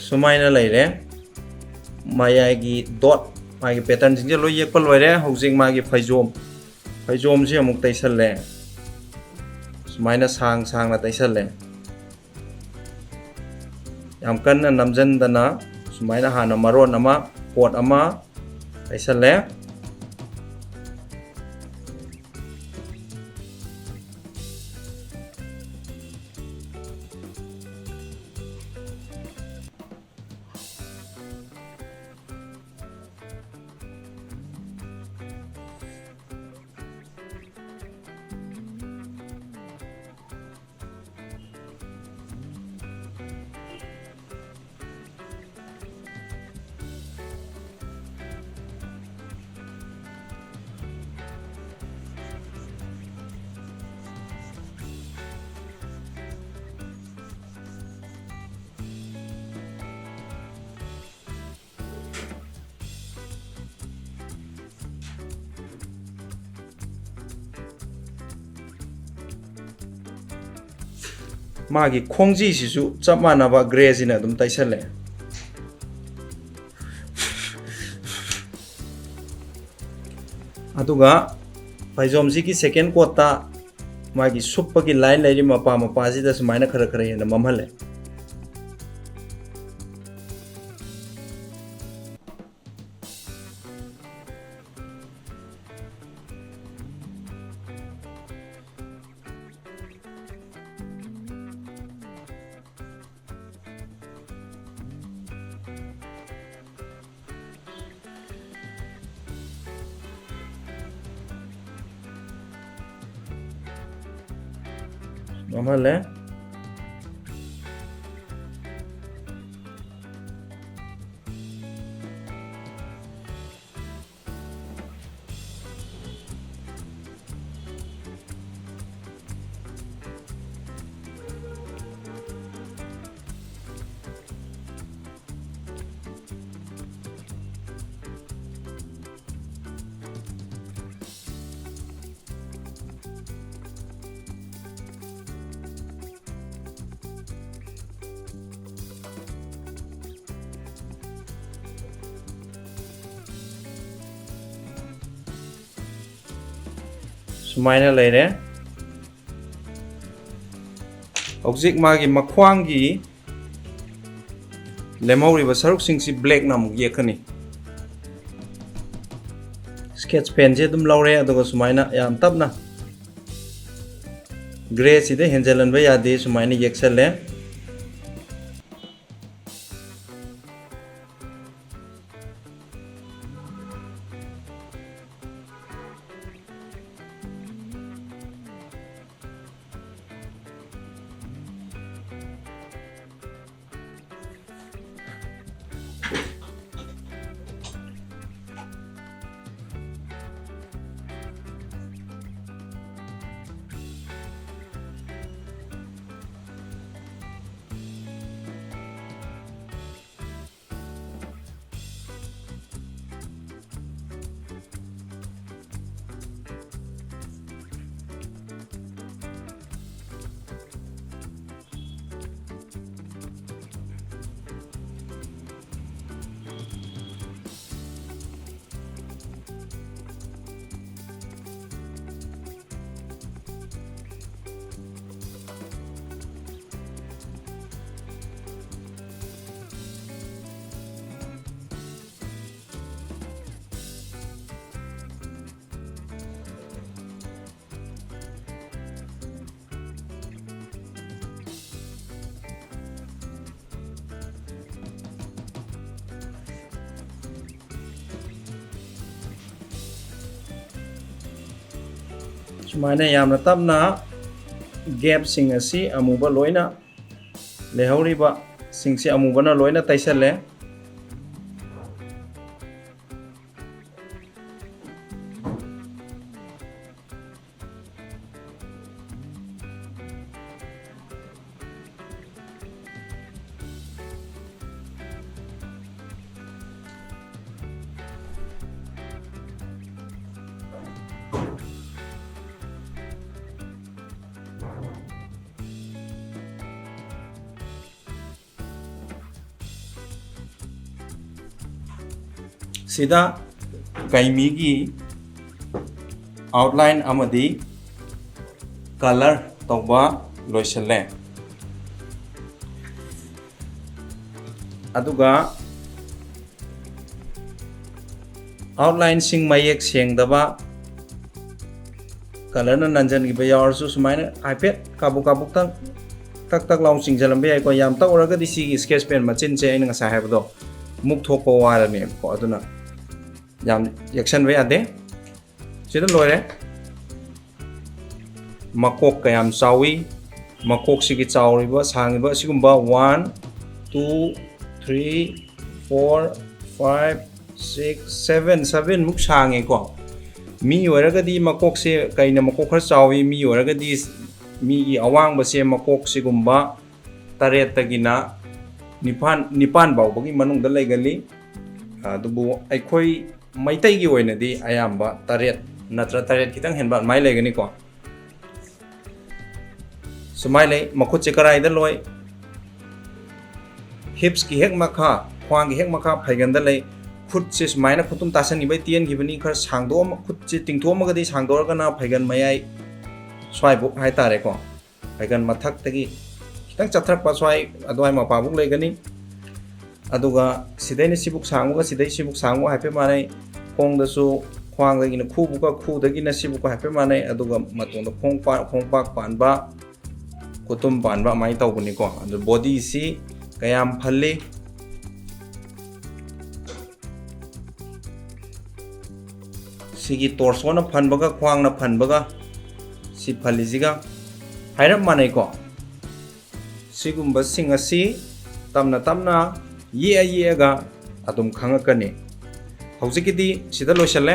ꯁꯨꯃꯥꯏꯅ ꯂꯩꯔꯦ꯫ ꯃꯌꯥꯏꯒꯤ dot, ꯃꯥꯒꯤ patternꯁꯤꯡꯁꯦ ꯂꯣꯏ ꯌꯦꯛꯄ ꯂꯣꯏꯔꯦ꯫ ꯍꯧꯖꯤꯛ ꯃꯥꯒꯤ ꯐꯩꯖꯣꯝ, ꯐꯩꯖꯣꯝꯁꯤ ꯑꯃꯨꯛ ꯇꯩꯁꯜꯂꯦ꯫ ꯁꯨꯃꯥꯏꯅ ꯁꯥꯡ ꯁꯥꯡꯅ ꯇꯩꯁꯜꯂꯦ꯫ ꯌꯥꯝ ꯀꯟꯅ ꯅꯝꯖꯟꯗꯅ ꯁꯨꯃꯥꯏꯅ ꯍꯥꯟꯅ ꯃꯔꯣꯟ ꯑꯃ, ꯀꯣꯠ ꯑꯃ ꯇꯩꯁꯜꯂꯦ꯫ ꯃꯥꯒꯤ ꯈꯣꯡꯖꯤꯁꯤꯁꯨ ꯆꯞ ꯃꯥꯟꯅꯕ ꯒ꯭ꯔꯦꯁꯤꯅ ꯑꯗꯨꯝ ꯇꯩꯁꯜꯂꯦ꯫ ꯑꯗꯨꯒ ꯐꯩꯖꯣꯝꯁꯤꯒꯤ ꯁꯦꯀꯦꯟ ꯀꯣꯠꯇ ꯃꯥꯒꯤ ꯁꯨꯞꯄꯒꯤ ꯂꯥꯏꯟ ꯂꯩꯔꯤ ꯃꯄꯥ ꯃꯄꯥꯁꯤꯗ ꯁꯨꯃꯥꯏꯅ ꯈꯔ ꯈꯔ ꯍꯦꯟꯅ ꯃꯝꯍꯜꯂꯦ꯫ ꯃꯝꯍꯜꯂꯦ꯫ ꯁꯨꯃꯥꯏꯅ ꯂꯩꯔꯦ꯫ ꯍꯧꯖꯤꯛ ꯃꯥꯒꯤ ꯃꯈ꯭ꯋꯥꯡꯒꯤ ꯂꯦꯝꯍꯧꯔꯤꯕ ꯁꯔꯨꯛꯁꯤꯡꯁꯤ blackꯅ ꯑꯃꯨꯛ ꯌꯦꯛꯀꯅꯤ꯫ Sketch penꯁꯦ ꯑꯗꯨꯝ ꯂꯧꯔꯦ, ꯑꯗꯨꯒ ꯁꯨꯃꯥꯏꯅ ꯌꯥꯝ ꯇꯞꯅ greyꯁꯤꯗ ꯍꯦꯟꯖꯜꯍꯟꯕ ꯌꯥꯗꯦ, ꯁꯨꯃꯥꯏꯅ ꯌꯦꯛꯁꯜꯂꯦ꯫ ꯁꯨꯃꯥꯏꯅ ꯌꯥꯝꯅ ꯇꯞꯅ gapꯁꯤꯡ ꯑꯁꯤ ꯑꯃꯨꯕ ꯂꯣꯏꯅ, ꯂꯩꯍꯧꯔꯤꯕꯁꯤꯡꯁꯤ ꯑꯃꯨꯕꯅ ꯂꯣꯏꯅ ꯇꯩꯁꯜꯂꯦ꯫ ꯁꯤꯗ ꯀꯩꯃꯤꯒꯤ outline ꯑꯃꯗꯤ colour ꯇꯧꯕ ꯂꯣꯏꯁꯤꯜꯂꯦ꯫ ꯑꯗꯨꯒ ꯑꯥꯎꯠꯂꯥꯏꯟꯁꯤꯡ ꯃꯌꯦꯛ ꯁꯦꯡꯗꯕ, ꯀꯂꯔꯅ ꯅꯟꯖꯟꯈꯤꯕ ꯌꯥꯎꯔꯁꯨ ꯁꯨꯃꯥꯏꯅ ꯍꯥꯏꯐꯦꯠ ꯀꯥꯕꯨꯛ ꯀꯥꯕꯨꯛꯇꯪ ꯇꯛ ꯇꯛ ꯂꯥꯎ ꯆꯤꯡꯁꯤꯜꯂꯝꯕ ꯌꯥꯏꯀꯣ꯫ ꯌꯥꯝ ꯇꯛꯎꯔꯒꯗꯤ ꯁꯤꯒꯤ ꯁ꯭ꯀꯦꯠꯆ ꯄꯦꯟ ꯃꯆꯤꯟꯁꯦ ꯑꯩꯅ ꯉꯁꯥꯏ ꯍꯥꯏꯕꯗꯣ ꯃꯨꯛ ꯊꯣꯛꯄ ꯋꯥꯔꯅꯦꯕꯀꯣ꯫ ꯑꯗꯨꯅ ꯌꯥꯝ ꯌꯦꯛꯁꯟꯕ ꯌꯥꯗꯦ꯫ ꯁꯤꯗ ꯂꯣꯏꯔꯦ꯫ ꯃꯀꯣꯛ ꯀꯌꯥꯝ ꯆꯥꯎꯏ, ꯃꯀꯣꯛꯁꯤꯒꯤ ꯆꯥꯎꯔꯤꯕ, ꯁꯥꯡꯉꯤꯕ ꯑꯁꯤꯒꯨꯝꯕ one, two, three, four, five, six, seven, seven ꯃꯨꯛ ꯁꯥꯡꯉꯦꯀꯣ꯫ ꯃꯤ ꯑꯣꯏꯔꯒꯗꯤ ꯃꯀꯣꯛꯁꯦ, ꯀꯩꯅ ꯃꯀꯣꯛ ꯈꯔ ꯆꯥꯎꯏ, ꯃꯤ ꯑꯣꯏꯔꯒꯗꯤ ꯃꯤꯒꯤ ꯑꯋꯥꯡꯕꯁꯦ ꯃꯀꯣꯛꯁꯤꯒꯨꯝꯕ ꯇꯔꯦꯠꯇꯒꯤꯅ ꯅꯤꯄꯥꯟ, ꯅꯤꯄꯥꯟ ꯐꯥꯎꯕꯒꯤ ꯃꯅꯨꯡꯗ ꯂꯩꯒꯜꯂꯤ꯫ ꯑꯗꯨꯕꯨ ꯑꯩꯈꯣꯏ ꯃꯩꯇꯩꯒꯤ ꯑꯣꯏꯅꯗꯤ ꯑꯌꯥꯝꯕ ꯇꯔꯦꯠ ꯅꯠꯇ꯭ꯔ ꯇꯔꯦꯠ ꯈꯤꯇꯪ ꯍꯦꯟꯕ ꯑꯗꯨꯃꯥꯏꯅ ꯂꯩꯒꯅꯤꯀꯣ꯫ ꯁꯨꯃꯥꯏꯅ ꯂꯩ, ꯃꯈꯨꯠꯁꯦ ꯀꯔꯥꯏꯗ ꯂꯣꯏ? ꯍꯤꯞꯁꯀꯤ ꯍꯦꯛ ꯃꯈꯥ, ꯈ꯭ꯋꯥꯡꯒꯤ ꯍꯦꯛ ꯃꯈꯥ ꯐꯩꯒꯟꯗ ꯂꯩ꯫ ꯈꯨꯠꯁꯦ ꯁꯨꯃꯥꯏꯅ ꯈꯨꯠꯇꯨꯝ ꯇꯥꯁꯟꯈꯤꯕꯩ ꯇꯦꯟꯈꯤꯕꯅꯤ꯫ ꯈꯔ ꯁꯥꯡꯗꯣꯛꯑꯝ-, ꯈꯨꯠꯁꯦ ꯇꯤꯡꯊꯣꯛꯑꯝꯃꯒꯗꯤ ꯁꯥꯡꯗꯣꯔꯒꯅ ꯐꯩꯒꯟ ꯃꯌꯥꯏ ꯁ꯭ꯋꯥꯏꯕꯨꯛ ꯍꯥꯏꯇꯥꯔꯦꯀꯣ꯫ ꯐꯩꯒꯟ ꯃꯊꯛꯇꯒꯤ ꯈꯤꯇꯪ ꯆꯠꯊꯔꯛꯄ ꯁ꯭ꯋꯥꯏ ꯑꯗꯨꯋꯥꯏ ꯃꯄꯥꯕꯨꯛ ꯂꯩꯒꯅꯤ꯫ ꯑꯗꯨꯒ ꯁꯤꯗꯩꯅ ꯁꯤꯕꯨꯛ ꯁꯥꯡꯕꯒ ꯁꯤꯗꯩ ꯁꯤꯕꯨꯛ ꯁꯥꯡꯕꯒ ꯍꯥꯏꯐꯦꯠ ꯃꯥꯟꯅꯩ꯫ ꯈꯣꯡꯗꯁꯨ ꯈ꯭ꯋꯥꯡꯗꯒꯤꯅ ꯈꯨꯕꯨꯛꯀ ꯈꯨꯗꯒꯤꯅ ꯁꯤꯕꯨꯛꯀ ꯍꯥꯏꯐꯦꯠ ꯃꯥꯟꯅꯩ꯫ ꯑꯗꯨꯒ ꯃꯇꯣꯟꯗ ꯈꯣꯡꯄꯥꯛ, ꯈꯣꯡꯄꯥꯛ ꯄꯥꯟꯕ, ꯈꯨꯇꯨꯝ ꯄꯥꯟꯕ ꯑꯗꯨꯃꯥꯏꯅ ꯇꯧꯕꯅꯤꯀꯣ꯫ ꯑꯗꯨ ꯕꯣꯗꯤꯁꯤ ꯀꯌꯥꯝ ꯐꯜꯂꯤ? ꯁꯤꯒꯤ ꯇꯣꯔꯁꯣꯅ ꯐꯟꯕꯒ ꯈ꯭ꯋꯥꯡꯅ ꯐꯟꯕꯒ ꯁꯤ ꯐꯜꯂꯤꯁꯤꯒ ꯍꯥꯏꯔꯞ ꯃꯥꯟꯅꯩꯀꯣ꯫ ꯁꯤꯒꯨꯝꯕꯁꯤꯡ ꯑꯁꯤ ꯇꯞꯅ ꯇꯞꯅ ꯌꯦꯛꯑ ꯌꯦꯛꯑꯒ ꯑꯗꯨꯝ ꯈꯪꯉꯛꯀꯅꯤ꯫ ꯍꯧꯖꯤꯛꯀꯤꯗꯤ ꯁꯤꯗ ꯂꯣꯏꯁꯤꯜꯂꯦ꯫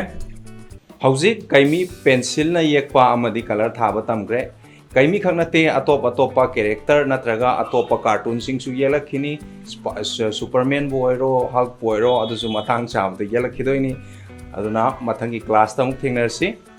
ꯍꯧꯖꯤꯛ ꯀꯩꯃꯤ ꯄꯦꯟꯁꯤꯜꯅ ꯌꯦꯛꯄ ꯑꯃꯗꯤ ꯀꯂꯔ ꯊꯥꯕ ꯇꯝꯈ꯭ꯔꯦ꯫ ꯀꯩꯃꯤ ꯈꯛ ꯅꯠꯇꯦ, ꯑꯇꯣꯞ ꯑꯇꯣꯞꯄ ꯀꯦꯔꯦꯛꯇꯔ ꯅꯠꯇ꯭ꯔꯒ ꯑꯇꯣꯞꯄ ꯀꯥꯔꯇꯨꯟꯁꯤꯡꯁꯨ ꯌꯦꯛꯂꯛꯈꯤꯅꯤ꯫ ꯁ꯭ꯄ-, ꯁ-, ꯁꯨꯄꯔꯃꯦꯟꯕꯨ ꯑꯣꯏꯔꯣ, ꯍꯜꯛꯄꯨ ꯑꯣꯏꯔꯣ, ꯑꯗꯨꯁꯨ ꯃꯇꯥꯡ ꯆꯥꯕꯗ ꯌꯦꯛꯂꯛꯈꯤꯗꯣꯏꯅꯤ꯫ ꯑꯗꯨꯅ ꯃꯊꯪꯒꯤ ꯀ꯭ꯂꯥꯁꯇ ꯑꯃꯨꯛ ꯊꯦꯡꯅꯔꯁꯤ꯫